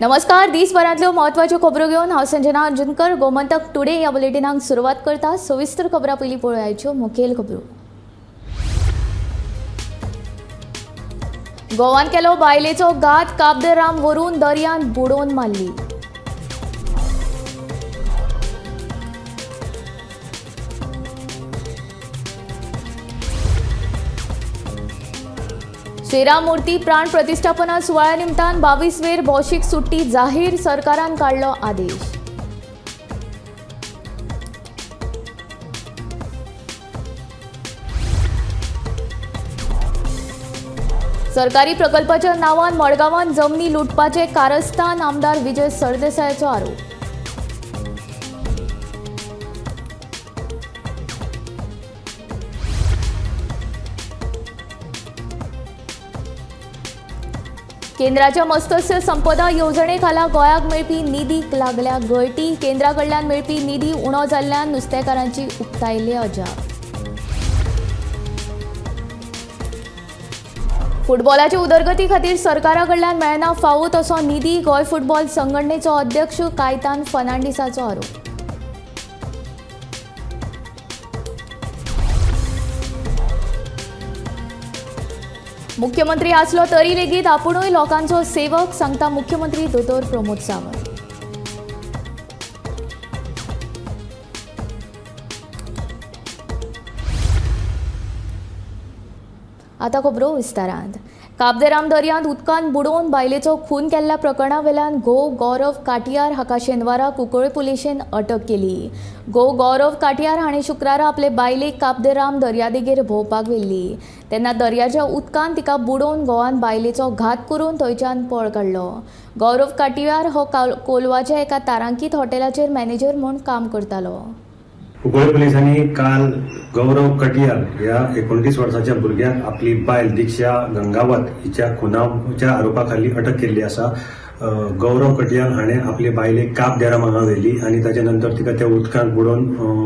नमस्कार, दिसभरांतल्यो म्हत्वाच्यो खबरो घेवन हांव संजना अंजनकर गोमंतक टुडे ह्या बुलेटिनाक सुरवात करता। सविस्तर खबरां पयलीं पळोवयाच्यो मुखेल खबरो। गोवान केलो बायलेचो घात, काबदेराम व्हरून दर्यांत बुडोवन मारली। श्रीराम मूर्ती प्राण प्रतिष्ठापना सुवाळ्या निमतान 22 वेर भौशीक सुट्टी जाहीर, सरकारान काडलो आदेश। सरकारी प्रकल्पाच्या नावान मडगांवान जमनी लुटपाचे कारस्थान, आमदार विजय सरदेसायाचो आरोप। केंद्राच्या मत्स्य संपदा येवजणे खाला गोंयाक मेळपी निधीक लागल्या गळटी, केंद्रा कडल्यान मेळपी निधी उणो जाल्ल्यान नुस्तेकारांची उक्तायल्ली अजाप। फुटबॉलाचे उदरगती खातीर सरकारा कडल्यान मेळना फावो तसो निधी, गोंय फुटबॉल संघटनेचो अध्यक्ष कायतान फर्नांडीसाचो आरोप। मुख्यमंत्री आसलो तरी लेगीत आपुणूय लोकांचो सेवक, सांगता मुख्यमंत्री दोतोर प्रमोद सावंत। आतां खबरो विस्तारांत। काबदेराम दर्यांत उदकांत बुडोवन बायलेचो खून केल्ल्या प्रकरणा वेल्यान घोव गौरव काटियार हाका शेनवारा कुंकळ्ळी पुलिशेन अटक केली। घोव गौरव काटियार हाणें शुक्रारा आपले बायलेक काबदेराम दर्यादेगेर भोंवपाक व्हेल्ली, तेन्ना दर्याच्या उदकांत तिका बुडोवन घोवान बायलेचो घात करून थंयच्यान पळ काडलो। गौरव काटियार हो कोलवाच्या एका तारांकीत हॉटेलाचेर मॅनेजर म्हूण काम करतालो। कुंकळ्ळी पुलिसांनी काल गौरव कटियार ह्या 29 वर्साच्या भुरग्याक आपली बायल दीक्षा गंगावत हिच्या खुनाच्या आरोपा खाली अटक केल्ली आसा। गौरव कटियार हाणें आपले बायलेक काबदेराम हांगा व्हेली आनी ताच्या नंतर तिका त्या उदकांत बुडोवन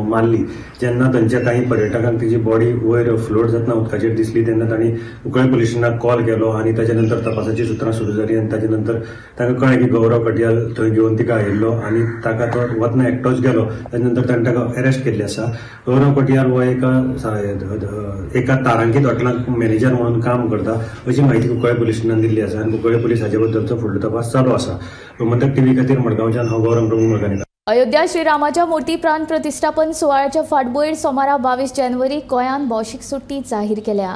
मारली। जेन्ना थंयच्या कांय पर्यटकांक तिची बॉडी वयर फ्लोट जातना उदकाचेर दिसली तेन्ना तांणी कुंकळ्ळी पुलिसांक कॉल केलो आनी ताच्या नंतर तपासाची सुत्रां सुरू जाली आनी ताच्या नंतर तांकां कळ्ळें की गौरव कटियार थंय घेवन तिका आयिल्लो आनी ताका तो वतना एकटोच गेलो। ताच्या नंतर ताणें ताका अरेस्ट केल्ली आसा। गौरव कटियार हो एका तारांकीत हॉटेलांत मॅनेजर म्हणून काम करता अशी म्हायती कुंकळ्ळी पुलिसांनी दिल्ली आसा आनी कुंकळ्ळी पुलीस हाचे बद्दलचो फुडलो तपास चालू आसा। गोमंतक टीव्ही खातीर मडगांवच्यान हांव गौरव प्रभू मडगांवकार। अयोध्या श्रीरामाच्या मूर्ती प्राण प्रतिष्ठापन सुवाळ्याच्या फाटभुंयेर सोमारा 22 जानेवारी गोंयांत भौशीक सुट्टी जाहीर केल्या।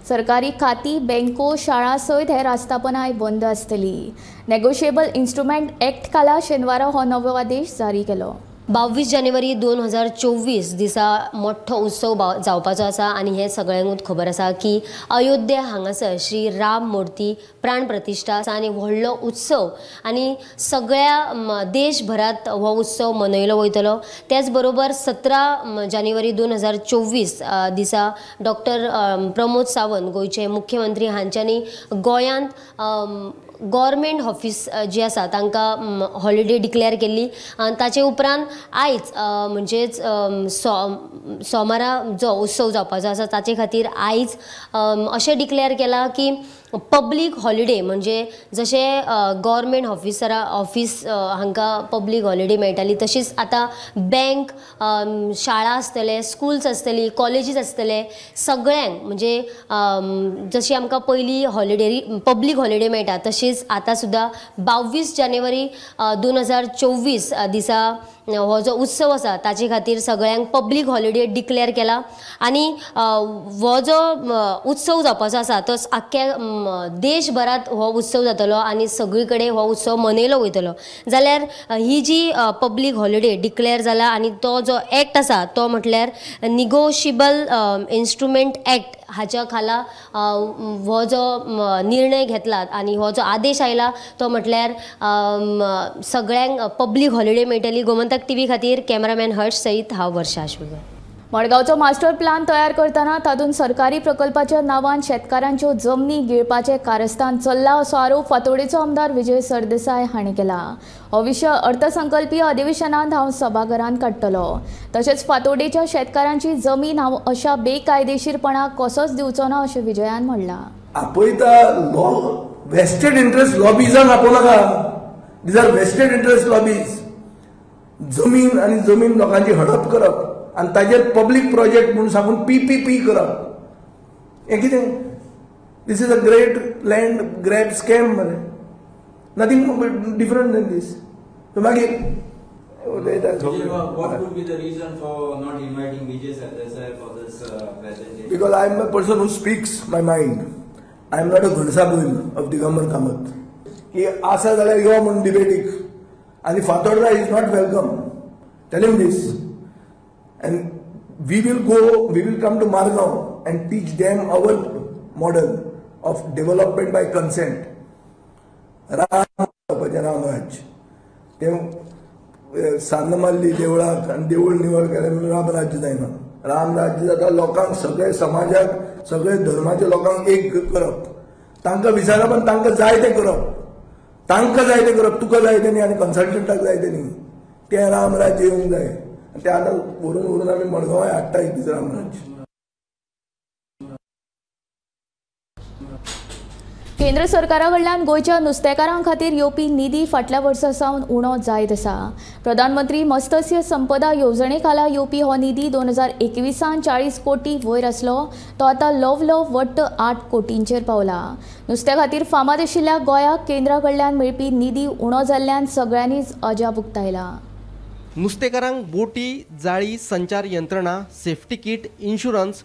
सरकारी खाती, बँको, शाळा सयत हेर आस्थापनांय बंद आसतली। नेगोशिएबल इन्स्ट्रुमेंट एक्ट खाला शेनवारा हो नवो आदेश जारी केलो। 22 जानेवारी 2024 दिसा मोठो उत्सव जावपाचो आसा आनी हें सगळ्यांकूच खबर आसा की अयोध्या हांगासर श्री राम मूर्ती प्राण प्रतिष्ठा आसा आनी व्हडलो उत्सव आनी सगळ्या देशभरात हो उत्सव मनयलो वयतलो। त्याच बरोबर 17 जानेवारी 2024 दिसा डॉक्टर प्रमोद सावंत गोंयचे मुख्यमंत्री हांच्यांनी गोंयांत गव्हर्मेंट ऑफिस जी आसा तांकां हॉलिडे डिक्लेअर केल्ली आनी ताचे उपरांत आयज म्हणजेच सोमारा जो उत्सव जावपाचो आसा ताचे खातीर आयज अशें डिक्लेअर केलां की पब्लीक हॉलिडे, म्हणजे जशें गव्हर्मेंट ऑफिस हांकां पब्लीक हॉलिडे मेळटाली तशीच आतां बँक, शाळा आसतले, स्कुल्स आसतली, कॉलेजीस आसतले, सगळ्यांक म्हणजे जशी आमकां पयलीं हॉलिडे पब्लीक हॉलिडे मेळटा तशीच आतां सुद्दां 22 जानेवारी 2024 दिसा हो जो उत्सव आसा ताचे खातीर सगळ्यांक पब्लीक हॉलिडे डिक्लेअर केला आनी हो जो उत्सव जावपाचो आसा तो आख्ख्या देशभरात हो उत्सव जातलो आनी सगळी कडेन हो उत्सव मनयलो वयतलो। जाल्यार ही जी पब्लीक हॉलिडे डिक्लेअर जाला आनी तो जो एक्ट आसा तो म्हटल्यार निगोशिएबल इन्स्ट्रुमेंट एक्ट हाच्या खाला हो जो निर्णय घेतला आनी हो जो आदेश आयला तो म्हटल्यार सगळ्यांक पब्लीक हॉलिडे मेळटली। गोमंतक टीव्ही खातीर कॅमेरामॅन हर्ष सहित हांव वर्षा आशुकर। मडगांवचो मास्टर प्लान तयार करतना तातूंत सरकारी प्रकल्पाच्या नांवान शेतकारांच्यो जमनी गिळपाचें कारस्थान चल्लां असो आरोप फातोडेचो आमदार विजय सरदेसाय हांणी केला। हो विशय अर्थसंकल्पीय अधिवेशनांत हांव सभाघरांत काडटलो। तशेंच फातोडेच्या शेतकारांची जमीन हांव अशा बेकायदेशीरपणाक कसोच दिवचो ना अशें विजयान म्हणलां। आपयता वेस्टेड इंट्रस्ट लॉबीजांक आपोवं नाका, These are vested interest lobbies. जमीन आनी जमीन लोकांची हडप करप आनी ताजेर पब्लीक प्रोजेक्ट म्हणून सांगून PPP करप, हें कितें? This is a great land grab scam मरे, nothing different than this. मागीर What could be the reason for not inviting Vijay Sardesai for this presentation? Because I am a person who speaks my mind. I am not a Ghansaboil of Digambar Kamat. की आसा जाल्यार यो म्हूण डिबेटीक, आनी Fatorda is not welcome. Tell him this. And we will go, we will come to Margao and teach them our model of development by consent. Ram Ramraj तें सान्न मारली देवळाक आनी देवूळ निवळ केलें म्हणून रामराज्य जायना. रामराज्य जाता लोकांक, सगळे समाजाक, सगळे धर्माच्या लोकांक एक करप, तांकां विचारप आनी तांकां जाय तें करप, तांकां जाय तें करप, तुका जाय तें न्ही आनी कन्सल्टंटाक जाय तें न्ही. तें रामराज्य येवंक जाय. आनी तें आतां व्हरून व्हरून आमी मडगांवाय हाडटा एक दीस रामराज्य. केंद्र सरकारा कडल्यान गोंयच्या नुस्तेकारां खातीर येवपी निधी फाटल्या वर्सा सावन उणो जायत आसा. प्रधानमंत्री मत्स्य संपदा येवजणे खाला येवपी हो निधी 2021 40 कोटी वयर आसलो, तो आतां ल्हव ल्हव वट्ट 8 कोटींचेर पावला. नुस्त्या खातीर फामाद आशिल्ल्या गोंयाक केंद्रा कडल्यान मेळपी निधी उणो जाल्ल्यान सगळ्यांनीच अजाप उक्तायला. नुस्तेकारांक बोटी, जाळी, संचार यंत्रणा, safety kit, insurance,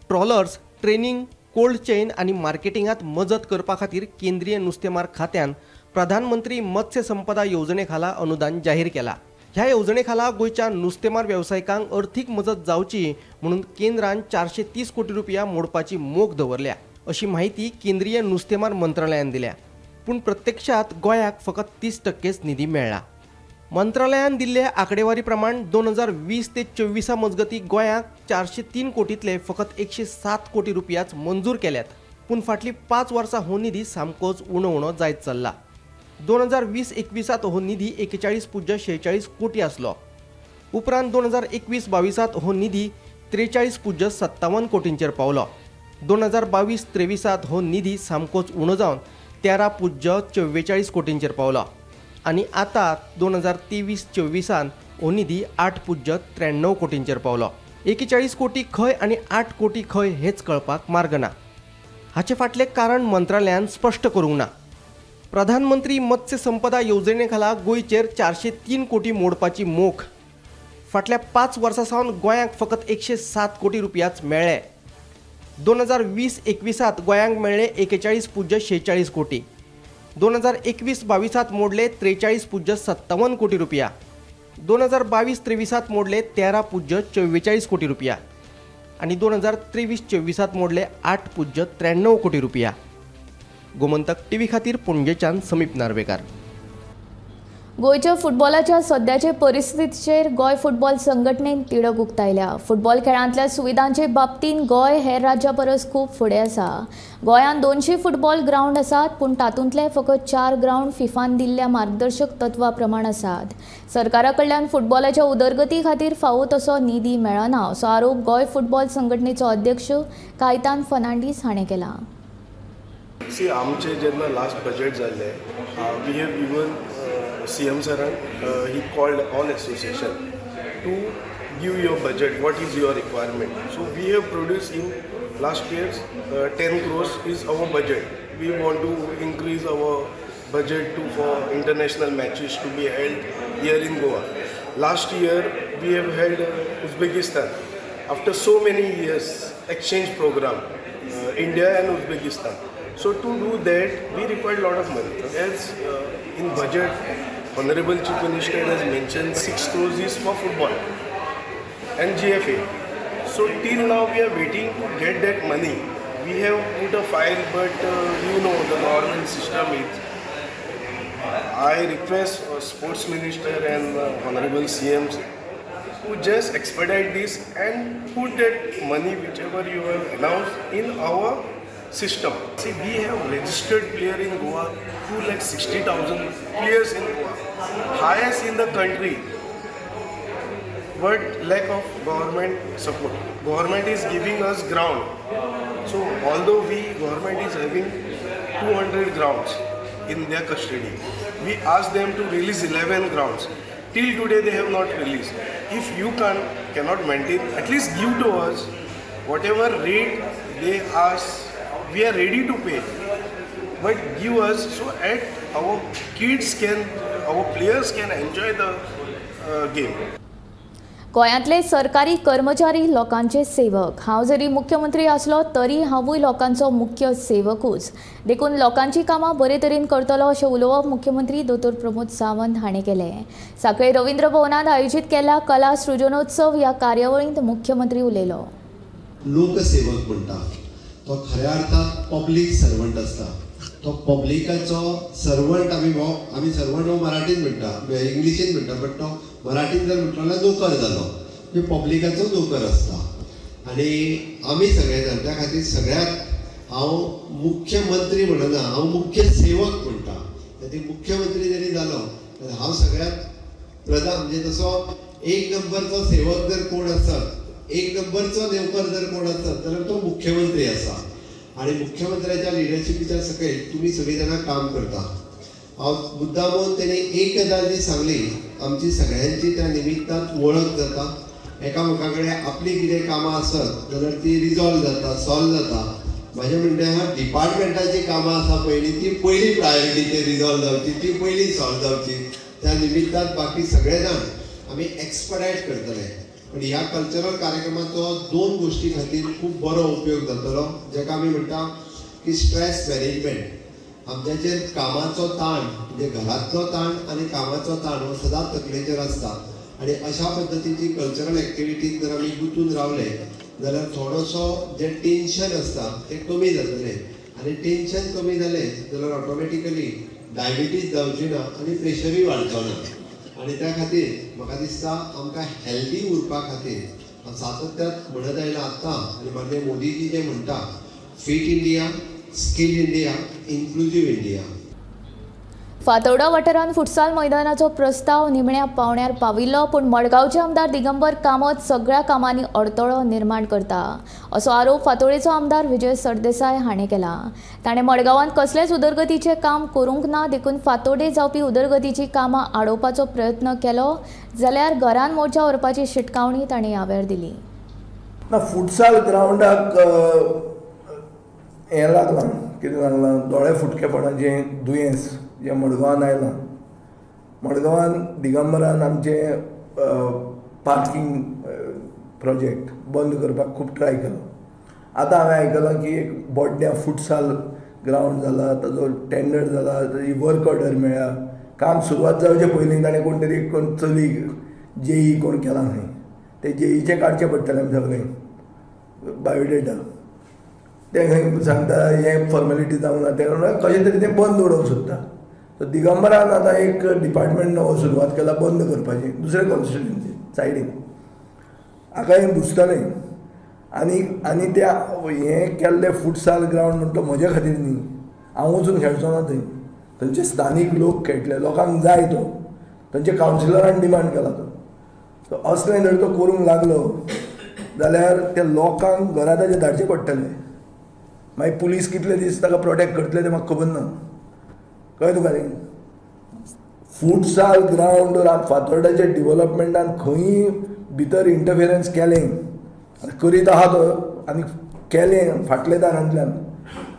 trawlers, training, cold chain आनी मार्केटिंगात मजत करपा खातीर केंद्रीय नुस्तेमार खात्यान प्रधानमंत्री मत्स्य संपदा येवजणे खाला अनुदान जाहीर केला. ह्या येवजणे खाला गोंयच्या नुस्तेमार वेवसायिकांक अर्थीक मजत जावची म्हणून केंद्रान 430 कोटी रुपया मोडपाची मोख दवरल्या, अशी माहिती केंद्रीय नुस्तेमार मंत्रालयान दिल्या. पूण प्रत्यक्षात गोंयाक फकत 30% निधी मेळ्ळा. मंत्रालयान दिल्ले आंकडेवारी प्रमाण 2020 ते 24 मजगती गोंयाक 403 कोटींतले फकत 107 कोटी रुपयाच मंजूर केल्यात. पूण फाटलीं 5 वर्सां हो निधी सामकोच उणो उणो जायत चल्ला. 2020-21 हो निधी 41.46 कोटी आसलो. उपरांत 2021-22 हो निधी 43.57 कोटींचेर पावलो. 2022-23 हो निधी सामकोच उणो जावन 13.44 कोटींचेर पावलो आनी आतां 2023-24 हो निधी 8.93 कोटींचेर पावलो. 41 कोटी खंय आनी 8 कोटी खंय हेच कळपाक मार्ग ना. हाचे फाटलें कारण मंत्रालयान स्पश्ट करूंक ना. प्रधानमंत्री मत्स्य संपदा येवजणे खाला गोंयचेर 403 कोटी मोडपाची मोख. फाटल्या 5 वर्सां सावन गोंयाक फकत 107 कोटी रुपयाच मेळ्ळे. 2020-21 गोंयांक मेळ्ळे 41.46 कोटी. 2021-22 मोडले 43.57 कोटी रुपया. 2022-23 मोडले 13.44 कोटी रुपया आनी 2023-24 मोडले 8.93 कोटी रुपया. गोमंतक टीव्ही खातीर पणजेच्यान समीप नार्वेकार. गोंयच्या फुटबॉलाच्या सद्याचे परिस्थितीचेर गोंय फुटबॉल संघटनेन तिडक उक्तायल्या. फुटबॉल खेळांतल्या सुविधांचे बाबतींत गोंय हेर राज्यां परस खूब फुडें आसा. गोंयांत 200 फुटबॉल ग्रावंड आसात, पूण तातूंतले फकत 4 ग्रावंड फिफान दिल्ल्या मार्गदर्शक तत्वा प्रमाण आसात. सरकारा कडल्यान फुटबॉलाच्या उदरगती खातीर फावो तसो निधी मेळना असो आरोप गोंय फुटबॉल संघटनेचो अध्यक्ष कायतान फर्नांडीस हाणें केला. सी, आमचे जेन्ना लास्ट बजेट जाल्लें, we have given CM सरान he called all association to give your budget, what is your requirement. So we have produce in last years 10 crores is our budget. We want to increase our budget to for international matches to be held here in Goa. Last year we have held Uzbekistan after so many years exchange program, India and Uzbekistan. So to do that, we required a lot of money. As in budget, Honorable Chief Minister has mentioned 6 crores is for football and GFA. So till now we are waiting to get that money. We have put a file, but you know the government system is. I request Sports Minister and Honorable CMs to just expedite this and put that money, whichever you have announced, in our system. See, we have registered player in Goa, 260,000 players in Goa, highest in the country, but lack of government support. Government is giving us ground. So although we government is having 200 grounds in their custody, We asked them to release 11 grounds. Till today they have not released. If you cannot maintain, at least give to us whatever rate they ask, we are ready to pay. But give us so at our kids can, our players can enjoy the game. गोंयांतले सरकारी कर्मचारी लोकांचे सेवक. हांव जरी मुख्यमंत्री आसलो तरी हांवूय लोकांचो मुख्य सेवकूच, देखून लोकांची कामां बरे तरेन करतलो अशें उलोवप मुख्यमंत्री दोतोर प्रमोद सावंत हाणें केलें. सांखळे रवींद्र भवनांत आयोजीत केल्ल्या कला सृजनोत्सव ह्या कार्यावळींत मुख्यमंत्री उलयलो. लोकसेवक म्हणटा तो खऱ्या अर्थान पब्लीक सर्वंट आसता. तो पब्लिकाचो सर्वंट. आमी सर्वंट हो मराठीन म्हणटा, इंग्लिशीन म्हणटा, बट तो मराठीन जर म्हटलो जाल्यार नोकर जालो, म्हणजे पब्लिकाचो नोकर आसता. आनी आमी सगळे जाण त्या खातीर सगळ्याक हांव मुख्यमंत्री म्हणना, हांव मुख्य सेवक म्हणटा. खातीर मुख्यमंत्री जरी जालो जाल्यार हांव सगळ्यात प्रधान, म्हणजे तसो एक नंबरचो सेवक जर कोण आसत, एक नंबरचो नोकर जर कोण आसत जाल्यार तो मुख्यमंत्री आसा. आनी मुख्यमंत्र्याच्या लिडरशिपीच्या सकयल तुमी सगळीं जाणां काम करता. हांव मुद्दामून तेणी एक गजाल जी सांगली, आमची सगळ्यांची त्या निमित्तान वळख जाता, एकामेका कडेन आपली कितें कामां आसत जाल्यार ती रिजॉल्व जाता, सॉल्व जाता. म्हाजें म्हणणें आहा, डिपार्टमेंटाची कामां आसा पयलीं, ती पयली प्रायोरिटी ते रिजॉल्व जावची, ती पयली सॉल्व जावची. त्या निमित्तान बाकी सगळे जाण आमी एक्सपडायट करतले. पण ह्या कल्चरल कार्यक्रमाचो दोन गोष्टी खातीर खूब बरो उपयोग जातलो, जाका आमी म्हणटा की स्ट्रेस मॅनेजमेंट. आमच्याचेर कामाचो ताण, म्हणजे घरांतलो ताण आनी कामाचो ताण हो सदांच तकलेचेर आसता. आनी अशा पद्दतीची कल्चरल एक्टिविटीन जर आमी गुंतून रावले जाल्यार थोडोसो जें टेंशन आसता तें कमी जातलें. आनी टेंशन कमी जालें जाल्यार ऑटोमॅटिकली डायबिटीज जावची ना आनी प्रेशरूय वाडचो ना. आनी त्या खातीर म्हाका दिसता आमकां हेल्दी उरपा खातीर हांव सातत्यात म्हणत आयला आतां, आनी माननीय मोदीजी जे म्हणटा, fit India, skill India, inclusive India. Fatorda वाठारांत फुटसाल मैदानाचो प्रस्ताव निमण्या पावण्यार पाविल्लो, पूण मडगांवचे आमदार दिगंबर कामत सगळ्या कामांनी अडथळो निर्माण करता असो आरोप फातोडेचो आमदार विजय सरदेसाय हाणें केला. ताणें मडगांवांत कसलेंच उदरगतीचें काम करूंक ना, देखून फातोडे जावपी उदरगतीचीं कामां आडोवपाचो प्रयत्न केलो जाल्यार घरान मोर्चा व्हरपाची शिटकावणी ताणें ह्या वेळार दिली. ना, फुटसाल ग्रावंडाक हें लागलां, कितें लागलां, दोळे फुटकेपणाचें दुयेंस जें मडगांवान आयलां. मडगांवान दिगंबरान आमचें पार्किंग प्रोजेक्ट बंद करपाक खूब ट्राय केलो. आतां हांवें आयकलां की एक बोड्ड्यां फुटसाल ग्रावंड जाला, ताजो टेंडर जाला, ताजी वर्क ऑर्डर मेळ्ळ्या. काम सुरवात जावचे पयलीं ताणें कोण तरी कोण चली जेई कोण केला खंय, ते जेईचें काडचें पडटलें आमी सगळें बायोडेटा. ते खंय सांगता हें फॉर्मेलिटी जावंक ना, तें कशें तरी तें बंद उडोवंक सोदता. सो दिगंबरान आतां एक डिपार्टमेंट नवो सुरवात केला बंद करपाची, दुसरे कॉन्स्टिट्युएन्सी सायडीन. हाका हें बुजतलें. आनी आनी त्या हें केल्लें फुटसाल ग्रावंड म्हणटा म्हज्या खातीर न्ही, हांव वचून खेळचो ना थंय, थंयचे स्थानीक लोक खेळटले, लोकांक जाय तो, थंयचे कावन्सिलरान डिमांड केला तो. सो असलें जर तो करूंक लागलो जाल्यार त्या लोकांक घरा ताजें धाडचें पडटलें. मागीर पुलीस कितले दीस ताका प्रोटेक्ट करतले तें म्हाका खबर ना. कळ्ळें तुका न्ही? फुटसाल ग्रावंड फातोर्डाच्या डिवलपमेंटान खंयी भितर इंटरफिरन्स केलें करीत आहा तो, आनी केलें फाटल्या दारांतल्यान,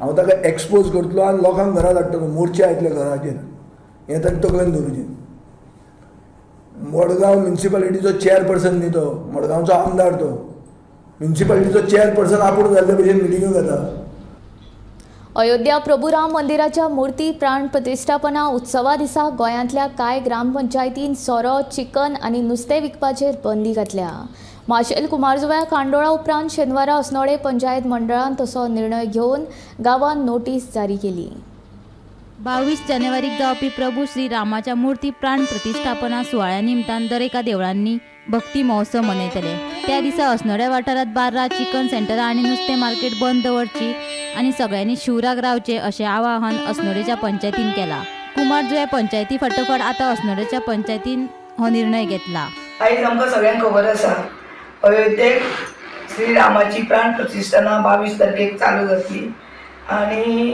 हांव ताका एक्सपोज करतलो आनी लोकांक घरा धाडटलो, मोर्चे येतले घराचेर, हें ताणें तकलेन दवरुचें. मडगांव म्युनिसिपालिटीचो चेअरपर्सन न्ही तो, मडगांवचो आमदार तो. म्युनिसिपालिटीचो चेअरपर्सन आपूण जाल्ले भशेन मिटिंग्यो घेता. अयोध्या प्रभुराम मंदिराच्या मूर्ती प्राण प्रतिष्ठापना उत्सवा दिसा गोंयांतल्या कांय ग्रामपंचायतीन सोरो, चिकन आनी नुस्तें विकपाचेर बंदी घातल्या. माशेल कुमारजुव्या खांडोळा उपरांत शेनवारा अस्नोडे पंचायत मंडळान तसो निर्णय घेवन गांवांत नोटीस जारी केली. 22 जानेवारीक जावपी प्रभू श्री रामाच्या मूर्ती प्राण प्रतिष्ठापना सुवाळ्या निमतान दरेका देवळांनी भक्ती महोत्सव मनयतले. त्या दिसा अस्नोड्या वाठारांत बार्रा, चिकन सेंटरां आनी नुस्तें मार्केट बंद दवरची आनी सगळ्यांनी शिवराक रावचें अशें आवाहन अस्नोडेच्या पंचायतीन केलां. कुमारजुव्या पंचायती फाटोफाट आतां अस्नोडेच्या पंचायतीन हो निर्णय घेतला. आयज आमकां सगळ्यांक खबर आसा, अयोध्येक श्री रामाची प्राण प्रतिष्ठाना 22 तारखेक चालू जातली आनी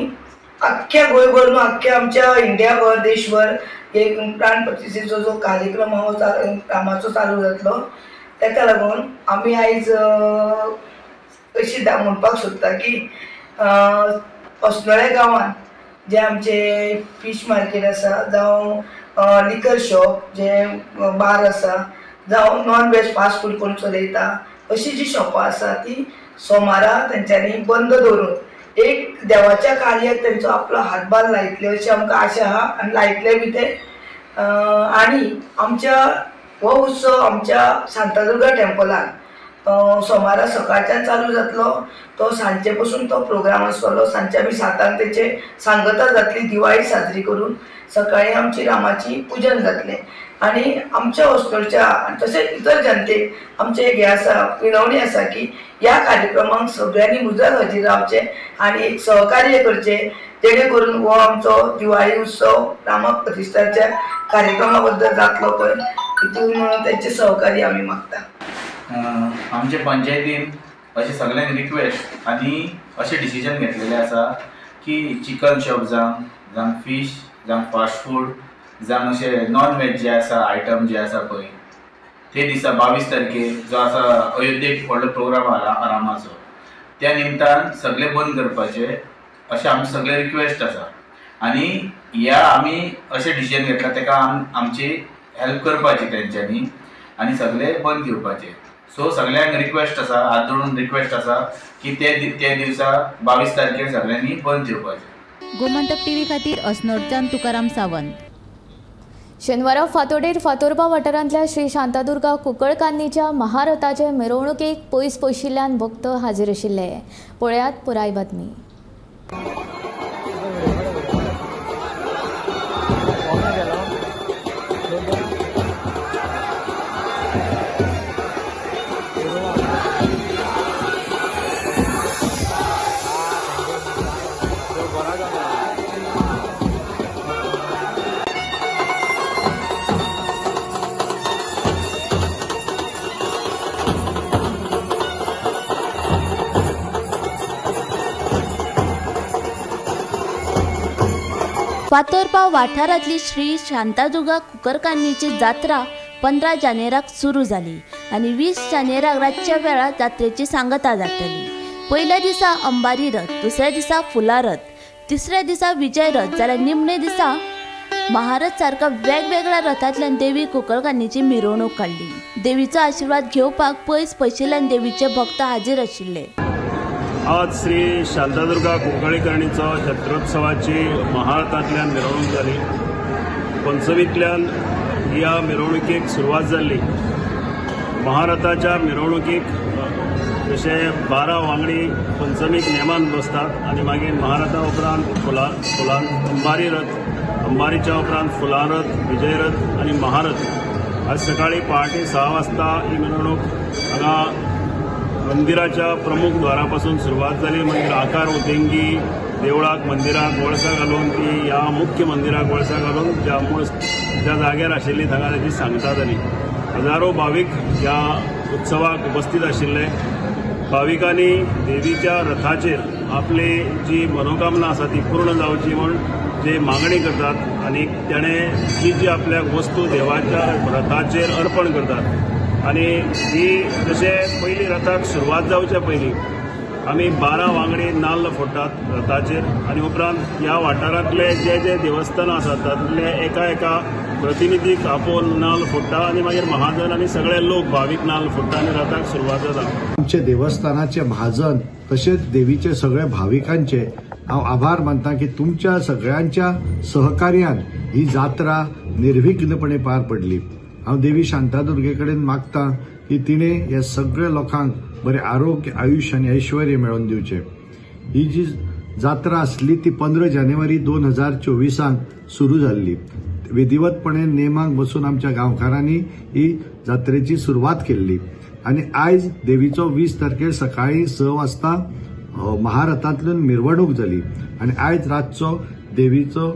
अख्ख्या गोंयभर न्हू, अख्ख्या आमच्या इंडियाभर, देशभर एक प्राण प्रतिश्ठेचो जो कार्यक्रम आहा रामाचो चालू जातलो. ताका लागून आमी आयज अशी म्हणपाक सोदता की अस्नोड्या गांवांत जे आमचे फिश मार्केट आसा, जावं लिकर शॉप जे बार आसा, जावं नॉन वेज फास्ट फूड कोण चलयता, अशी जी शॉपां आसा ती सोमारा तेंच्यांनी बंद दवरून एक देवाच्या कार्याक तेंचो आपलो हातभार लायतले अशी आमकां आशा आहा आनी लायतले बी ते. आनी आमच्या हो उत्सव आमच्या शांतादुर्गा टेम्पलान सोमारा सकाळच्यान चालू जातलो. तो सांजचे पसून तो प्रोग्राम आसतलो. सांजचे आमी 7 तेचे सांगता जातली, दिवाळी साजरी करून सकाळी आमची रामाची पुजन जातलें. आनी आमच्या हॉस्टेलच्या तशेंच इतर जनतेक आमचें एक हें आसा, विनवणी आसा की ह्या कार्यक्रमाक सगळ्यांनी मुजरत हाजीर रावचें आनी एक सहकार्य करचें, जेणे करून हो आमचो दिवाळी उत्सव रामा प्रतिश्ठाच्या कार्यक्रमा बद्दल जातलो पळय तितून तेंचें सहकार्य आमी मागता. आमचे पंचायतीन अशें सगळ्यांक रिक्वेस्ट आनी अशें डिसिजन घेतलेलें आसा की चिकन शॉप जावं, जावं फीश, जावं फास्ट फूड, जावं अशें नॉन वेज जे आसा आयटम जे आसा पळय ते दिसा 22 तारखेर जो आसा अयोध्येक व्हडलो प्रोग्राम आहा रामाचो, त्या निमतान सगळें बंद करपाचें अशें आमचें सगळें रिक्वेस्ट आसा. आनी ह्या आमी अशें डिसिजन घेतलां तेका आमची हेल्प करपाची तेंच्यांनी आनी सगळें बंद घेवपाचें. सो सगळ्यांक रिक्वेस्ट आसा, हात जोडून रिक्वेस्ट आसा की ते दिवसा 22 तारखेर सगळ्यांनी बंद घेवपाचें. गोमंतक टीव्ही खातीर अस्नोडच्यान तुकाराम सावंत. शेनवारा फातोडेर फातोर्पा वाठारांतल्या श्री शांतादुर्गा कुंकळकान्नीच्या महारथाचे मिरवणुकेक पयस पयशिल्ल्यान भक्त हाजीर आशिल्ले. पळयात पुराय बातमी. फातोर्पा वाठारांतली श्री शांतादुर्गा कुंकळकान्नीची जात्रा 15 जानेराक सुरू जाली आनी 20 जानेराक रातच्या वेळार जात्रेची सांगता जातली. पयल्या दिसा अंबारी रथ, दुसऱ्या दिसा फुलां रथ, तिसऱ्या दिसा विजय रथ, जाल्यार निमणे दिसा महारथ सारक्या वेगवेगळ्या रथांतल्यान देवी कुंकळकान्नीची मिरवणूक काडली. देवीचो आशिर्वाद घेवपाक पयस पयशिल्ल्यान देवीचे भक्त हाजीर आशिल्ले. आज श्री शांतादुर्गा कुंकळीकरणीचो जत्रोत्सवाची महारथांतल्यान मिरवणूक जाली. पंचमींतल्यान ह्या मिरवणुकेक सुरवात जाल्ली. महारथाच्या मिरवणुकेक जशे 12 वांगडी पंचमीक नेमान बसतात आनी मागीर महारथा उपरांत फुलां अंबारी रथ, अंबारीच्या उपरांत फुलां रथ, विजय रथ आनी महारथ. आज सकाळी पहाटे 6 वाजता ही मिरवणूक हांगा मंदिराच्या प्रमुख द्वारापासून सुरवात जाली. मागीर आकार उदेंगी देवळाक मंदिराक वळसा घालून ती ह्या मुख्य मंदिराक वळसा घालून ज्या मूळ ज्या जाग्यार आशिल्ली थांगा ताची सांगता जाली. हजारो भावीक ह्या उत्सवाक उपस्थित आशिल्ले. भाविकांनी देवीच्या रथाचेर आपली जी मनोकामना आसा ती पूर्ण जावची म्हूण जे मागणी करतात आनी ताणें जी जी आपल्याक वस्तू देवाच्या रथाचेर अर्पण करतात. आनी ही जशें पयलीं रथाक सुरवात जावच्या पयलीं आमी 12 वांगडी नाल्ल फोडटात रथाचेर आनी उपरांत ह्या वाठारांतले जे जे देवस्थानां आसात तातूंतले एका एका प्रतिनिधीक आपोवन नाल्ल फोडटा आनी मागीर महाजन आनी सगळे लोक भावीक नाल्ल फोडटा आनी रथाक सुरवात जाता. आमचे देवस्थानाचे महाजन तशेंच देवीचे सगळे भाविकांचे हांव आभार मानता की तुमच्या सगळ्यांच्या सहकार्यान ही जात्रा निर्विघ्नपणे पार पडली. हांव देवी शांतादुर्गे कडेन मागता की तिणें ह्या सगळ्या लोकांक बरें आरोग्य, आयुश्य आनी ऐश्वर्य मेळोवन दिवचें. ही जी जात्रा आसली ती 15 जानेवारी 2024 सुरू जाल्ली. विधिवतपणे नेमाक बसून आमच्या गांवकारांनी ही जात्रेची सुरवात केल्ली आनी आयज देवीचो 20 तारखेर सकाळी 6 वाजता महारथांतल्यान मिरवणूक जाली आनी आयज रातचो देवीचो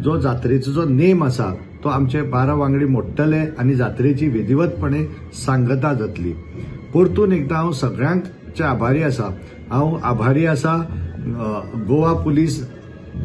जो जात्रेचो जो नेम आसा तो आमचे 12 वांगडी मोडटले आनी जात्रेची विधिवतपणे सांगता जातली. परतून एकदां हांव सगळ्यांचे आभारी आसा. हांव आभारी आसा गोवा पुलीस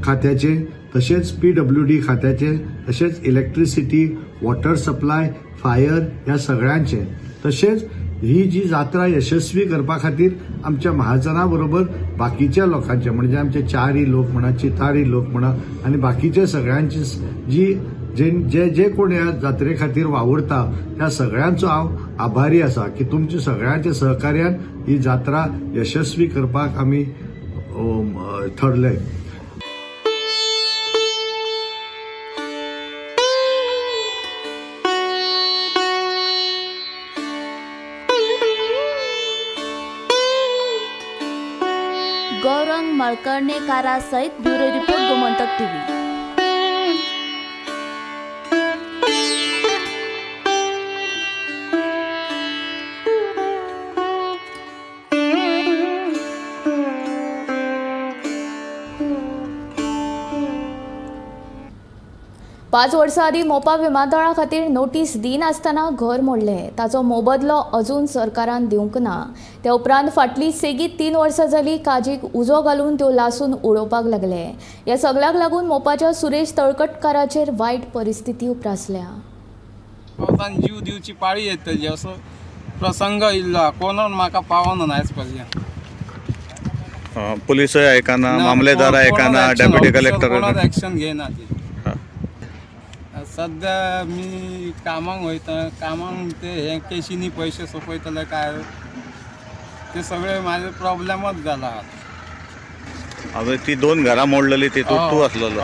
खात्याचे, तशेंच PWD खात्याचे, तशेंच इलेक्ट्रिसिटी, वॉटर सप्लाय, फायर ह्या सगळ्यांचे, तशेंच ही जी जात्रा यशस्वी करपा खातीर आमच्या महाजना बरोबर बाकीच्या लोकांचे, म्हणजे आमचे चारी लोक म्हणा, चितारी लोक म्हणा आनी बाकीचे सगळ्यांची जी जे जे जे कोण ह्या जात्रे खातीर वावुरता त्या सगळ्यांचो हांव आभारी आसा की तुमच्या सगळ्यांच्या सहकार्यान ही जात्रा यशस्वी करपाक आमी ठरले. गौरंग मळकर्णेकारा सहित ब्युरो रिपोर्ट, गोमंतक टीव्ही. पांच वर्सां आदीं मोपा विमानतळा खातीर नोटीस दिनासतना घर मोडलें. ताचो मोबदलो अजून सरकारान दिवंक ना. त्या उपरांत फाटलीं सेगीत 3 वर्सां जालीं काजीक उजो घालून त्यो लासून उडोवपाक लागले. ह्या सगळ्याक लागून मोपाच्या सुरेश तळकटकाराचेर वायट परिस्थिती उप्रासल्या. पावसान जीव दिवची पाळी येतली असो प्रसंग इल्लो कोण म्हाका पावना आयज पर्यंत. पुलिसय आयकना, मामलेदार आयकना, डेप्युटी कलेक्टर एक्शन घेयना. सध्या मी कामाक वयता, कामाक ते हे केशींनी पयशे सोंपयतले काय ते सगळे म्हाजे प्रॉब्लेमच जाला. हांवें ती 2 घरां मोडलेली तितूंत तूं आसलेलो.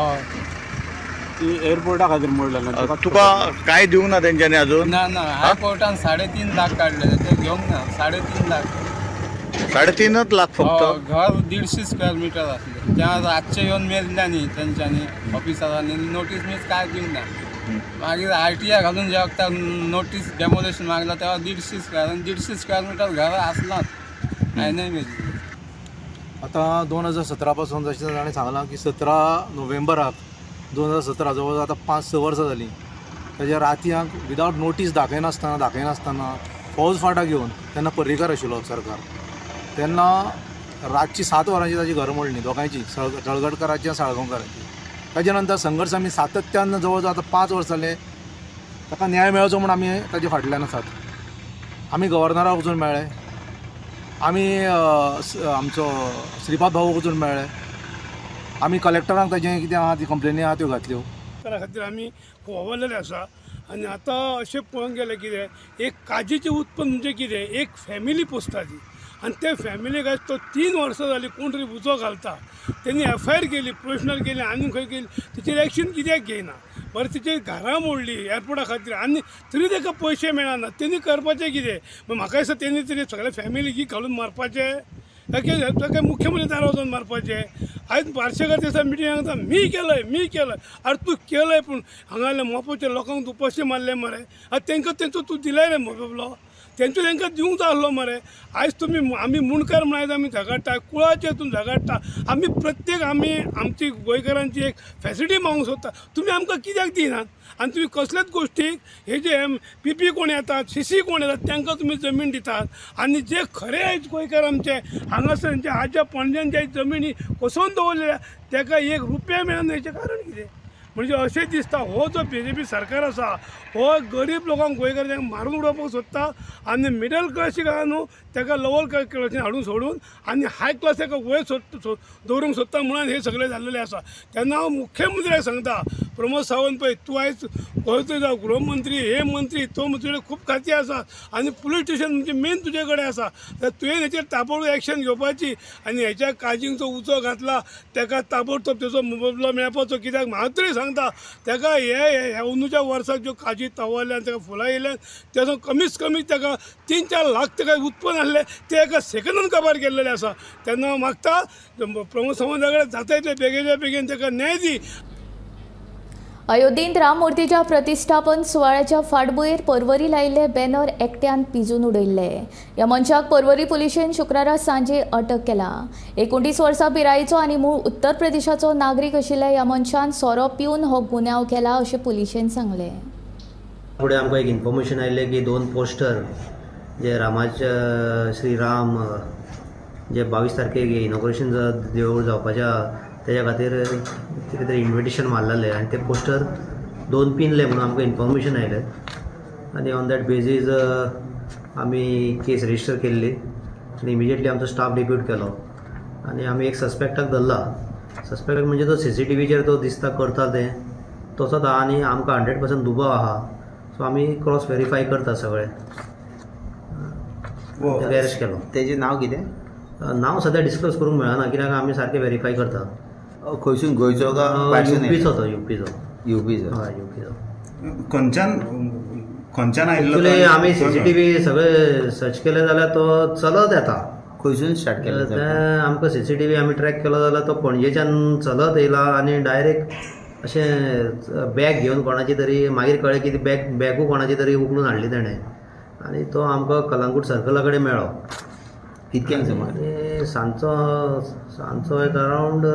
ती एअरपोर्टा खातीर मोडलेली. तुका कांय दिवंक ना तेंच्यांनी अजून? ना ना, हायकोर्टान 3.5 लाख काडलेले ते घेवंक ना. 3.5 लाख, 3.5 लाख फक्त. घर 150 स्क्वेअर मिटर आसलें त्या रातचें येवन मेजल्या न्ही तेंच्यांनी ऑफिसरांनी, नोटीस मीस कांय दिवंक ना. मागीर RTI घालून ज्या वखता नोटीस डेमोलेशन मागला तेव्हा 150 स्क्वेअर आनी 150 स्क्वेअर मिटर घरां आसलात हांवें मेजली. आतां 2017 पासून जशें ताणें सांगलां की 17 नोव्हेंबराक 2017 जवळ जवळ आतां 5-6 वर्सां जालीं ताज्या रातयांक विदावट नोटीस दाखयनासतना फौज फाटा घेवन तेन्ना पर्रीकार आशिल्लो सरकार, तेन्ना रातची 7 वरांची ताजी घरां मोडलीं दोगांयची, तळगडकाराची आनी साळगांवकाराची. ताजे नंतर संघर्श आमी सातत्यान जवळ जवळ आतां 5 वर्सां जालें ताका न्याय मेळचो म्हूण आमी ताजे फाटल्यान आसात. आमी गव्हर्नराक वचून मेळ्ळे, आमी आमचो श्रीपाद भाऊक वचून मेळ्ळे, आमी कलेक्टरांक ताजें कितें आहा ती कंप्लेनी आहा त्यो घातल्यो. त्या खातीर आमी खूब वावरलेले आसा. आनी आतां अशें पळोवंक गेल्यार कितें एक काजीचें उत्पन्न म्हणजे कितें एक फॅमिली पोसता ती, आनी त्या फॅमिलीक आयज तो 3 वर्सां जालीं कोण तरी उजो घालता. तेणी FIR केली, प्रोविजनल केली, आनी खंय केली, तिचेर एक्शन कित्याक घेयना? बरें तिचे घरां मोडली एअरपोर्टा खातीर आनी तरी ताका पयशे मेळना. तेणी करपाचें कितें? म्हाका दिसता तेणी तरी सगळे फॅमिलीक घालून मारपाचें, ताका मुख्यमंत्री दारार वचून मारपाचें. आयज बार्शेकार दिसा मिटिंग सांगता मी केलंय मी केलंय. आरे तूं केलंय पूण हांगासरल्या मोपोच्या लोकांक तूं पयशे मारले मरे, आतां तांकां तेंचो तूं दिलाय रे मोबदलो, तेंचो तांकां दिवंक जाय आसलो मरे. आयज तुमी आमी मुंडकार म्हण आयज आमी झगडटा, कुळाचे हितून झगडटा. आमी प्रत्येक आमी आमची गोंयकारांची एक फॅसिलिटी मागूंक सोदता, तुमी आमकां कित्याक दिनात? आनी तुमी कसलेच गोश्टीक हे जे MPP कोण येतात, CC कोण येतात तांकां तुमी जमीन दितात, आनी जे खरे आयज गोंयकार आमचे हांगासर जे आज्या पणज्यांच्या जमिनी कसोवन दवरलेल्या ताका 1 रुपया मेळना. हेचें कारण कितें? म्हणजे अशें दिसता हो जो BJP सरकार आसा हो गरीब लोकांक गोंयकार मारून उडोवपाक सोदता आनी मिडल क्लासीक आहा न्हू ताका लोवर क्लासीन हाडून सोडून आनी हाय क्लास ताका वयर दवरूंक सोदता म्हणून हें सगळें जाल्लेलें आसा. तेन्ना हांव मुख्यमंत्र्याक सांगता, प्रमोद सावंत पळय तूं आयज गोंयचो जावं गृहमंत्री, हे मंत्री, तो मंत्री खूब खातीं आसा आनी पुलीस स्टेशन म्हणजे मेन तुजे कडेन आसा, तर तुवें हेचेर ताबडतोब एक्शन घेवपाची आनी हेच्या काजींचो उजो घातला ताका ताबडतोब तेचो मोबदलो मेळपाचो. कित्याक म्हाका तरी सांगता ताका हे अंदूच्या वर्साक ज्यो काजी तवरल्यान ताका फुलां येयल्यान तेजो कमीच कमी ताका 3-4 लाख ताका उत्पन्न आसलें तें एका सेकंदान काबार केल्लेलें आसा. तेन्ना हांव मागता प्रमोद सावंता कडेन जाता इतले बेगीनच्या बेगीन ताका न्याय दी. अयोध्येंत राममूर्तीच्या प्रतिष्ठापन सुवाळ्याच्या फाटभुंयेर पर्वरी लायिल्ले बॅनर एकट्यान पिजून उडयल्ले. ह्या मनशाक पर्वरी पुलिशेन शुक्रारा सांजे अटक केला. 29 वर्सां पिरायेचो आनी मूळ उत्तर प्रदेशाचो नागरीक आशिल्ल्या ह्या मनशान सोरो पिवन हो गुन्यांव केला अशें पुलिशेन सांगलें. फुडें आमकां एक इन्फॉर्मेशन आयलें की 2 पोस्टर जे रामाचे श्री राम जे 22 तारखेक इनॉग्रेशन देवूळ जावपाच्या तेज्या खातीर कितें तरी इन्विटेशन मारलेलें आनी ते पोस्टर 2 पिनले म्हणून आमकां इन्फॉर्मेशन आयलें आनी ऑन that basis आमी केस रजिस्टर केल्ली आनी इमिजिएटली आमचो स्टाफ डिप्यूट केलो आनी आमी एक सस्पेक्टाक धरला. सस्पेक्ट म्हणजे तो CCTVचेर तो दिसता करता तें तसोच आहा आनी आमकां 100% दुबाव आहा. सो आमी क्रॉस वेरीफाय करता सगळें. अरेस्ट केलो. तेजें नांव कितें? नांव सद्या डिस्क्लोज करूंक मेळना कित्याक आमी सारकें वेरीफाय करता. खंयसून, गोंयचो काय? युपीचो तो. युपीचो. युपीचो. हय, युपीचो. खंयच्यान आयिल्लो? एक्चुअली आमी CCTV सगळे सर्च केले जाल्यार तो चलत येता. खंयसून स्टार्ट केलें? तें आमकां CCTV आमी ट्रॅक केलो जाल्यार तो पणजेच्यान चलत येयला आनी डायरेक्ट अशें बॅग घेवन कोणाची तरी, मागीर कळ्ळें की ती बॅगूय कोणाची तरी उखलून हाडली तेणें आनी तो आमकां कलंगूट सर्कला कडेन मेळ्ळो. कितक्यांक सुमार? आनी सांजचो एक अरावंड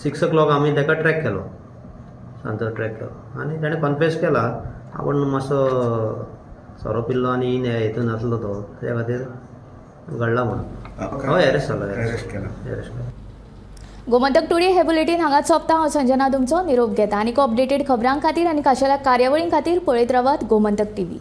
6 o'clock आमी ताका ट्रॅक केलो. सांजचो ट्रॅक केलो आनी ताणें कन्फेस केला आपूण मातसो सोरो पिल्लो आनी हितून आसलो तो, त्या खातीर घडला म्हणून. हय, अरेस्ट जालो. अरेस्ट केला. गोमंतक टुडे हे बुलेटीन हांगाच सोंपता. हांव संजना तुमचो निरोप घेता. आनीक अपडेटेड खबरां खातीर आनी खाशेल्या कार्यावळीं खातीर पळयत रावात गोमंतक टीव्ही.